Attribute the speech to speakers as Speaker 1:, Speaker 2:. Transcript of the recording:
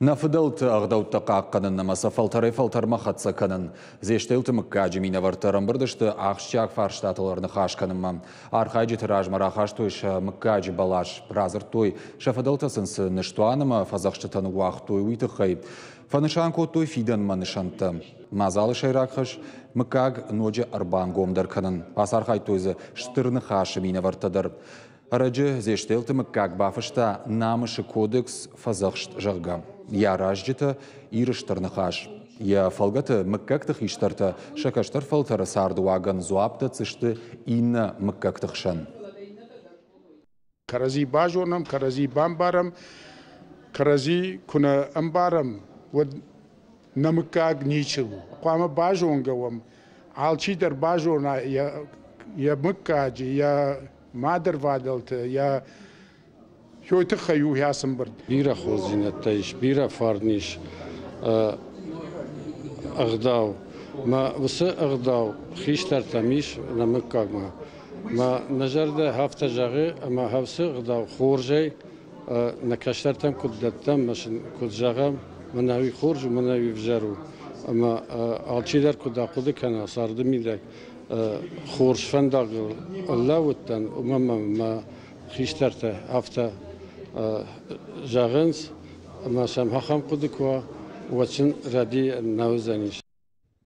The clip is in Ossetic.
Speaker 1: Нӕ фыдӕлты ӕгъдӕуттӕ хъахъхъӕнын ӕмӕ сӕ фӕлтӕрӕй-фӕлтӕрмӕ хӕццӕ кӕнын. Дзестелты мыггаджы минӕвӕрттӕ ӕрӕмбырд сты ахсджиаг фарстатыл ӕрныхас кӕнынмӕ. Архайджыты размӕ рахастой сӕ мыггаджы бӕлас, радзырдтой, сӕ фыдӕлтӕ сын цы ныстуан ӕмӕ фӕдзӕхстытӕ ныууагътой, уый тыххӕй. Фӕнысан кодтой фидӕнмӕ нысӕнттӕ. Мадзалы сӕйраг хӕс – мыггаг ноджы ӕрбангомдӕр кӕнын. Бацархайдтой дзы Стыр Ныхасы минӕвӕрттӕ дӕр. Ӕрӕджы Дзестелты мыггаг бафыста Намысы кодекс фӕдзӕхст, зӕгъгӕ. Йӕ аразджытӕ Иры Стыр Ныхас. Йӕ фӕлгӕты мыггӕгты хистӕртӕ сӕ кӕстӕр фӕлтӕры цардыуагӕн дзуапп дӕтдзысты иннӕ мыггӕгты хсӕн.
Speaker 2: Кӕрӕдзи базонӕм, кӕрӕдзи бамбарӕм, кӕрӕдзи куы нӕ ӕмбарӕм, уӕд нӕ мыггаг ничи у. Хъуамӕ базонгӕ уӕм, алчидӕр базона йӕ, йӕ мыггаджы, йӕ мадырвадӕлты, йӕ хой тыххӕй у ацы ӕмбырд.
Speaker 3: Бирӕ хорздзинӕдтӕ ис, бирӕ фарн ис ӕгъдау. Мӕ уыцы ӕгъдау хистӕртӕм ис нӕ мыггагмӕ. Мӕ нӕ зӕрдӕ афтӕ зӕгъы, ӕмӕ уыцы ӕгъдау хорзӕй нӕ кӕстӕртӕм куыд дӕттӕм, ӕмӕ сын куыд зӕгъӕм, мӕнӕ уый хорз у, мӕнӕ уый ӕвзӕр у. Ӕмӕ алчидӕр куыд ахъуыды кӕна царды мидӕг, хорз фӕндагыл лӕууыдтӕн, уымӕн ӕмӕ мӕ хистӕртӕ афтӕ зӕгъынц, ӕмӕ сӕм ахӕм хъуыды куы уа, уӕд сын рӕдийӕн нӕ уыдзӕнис.